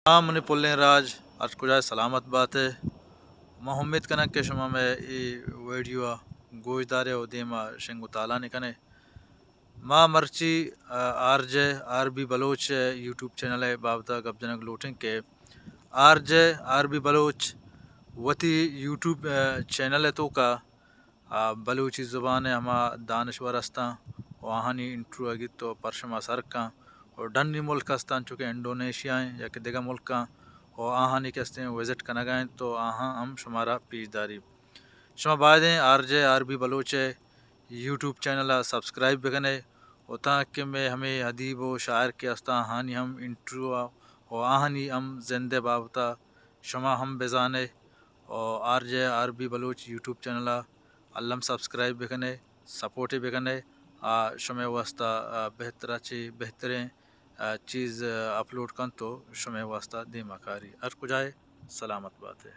آ منی پلیں راج، ہر کجا سلامت بات ئے۔ ما امید کناں کہ شما مئے اے ویڈیو ءَ گوش دارے و دیم ءَ شنگ و تالان کنے۔ ما مرچی، آ، R J R B Baloch YouTube channel ءِ بابت ءَ گپ جنگ لوٹیں کہ R J R B Baloch وتی یوٹیوب، آ، چینل ءِ توکا آ، بلوچی زبان ءِ ہما دانشور ہستاں و آہانی انٹرویو ءَ گیت و پر شما سر کن و ڈنی ملک ہستاں، چونکہ انڈونیشیا ایں یا کہ دگہ ملکاں و آہانی کہ ہستیں وزٹ کنگا انت تو آہاں ہم شمارا پیش داری۔ شما بایدیں R J R B Baloch ءِ یوٹیوب چینل ءَ سبسکرائب بکنے و تاکہ مئے ہمے ادیب و شاعر کہ ہستاں آہانی ہم انٹرویو و آہانی ہم زند ءِ بابت ءَ شما ہم بزانے و R J R B Baloch YouTube channel ءَ الم سبسکرائب بکنے، سپورٹ بکنے، آ شمئے واسطہ، آ، بہتر چی بہتریں، آ، چیز، آ، اپلوڈ کنت و شمئے واسطہ دیما کاری۔ ہر کجائے سلامت باتے۔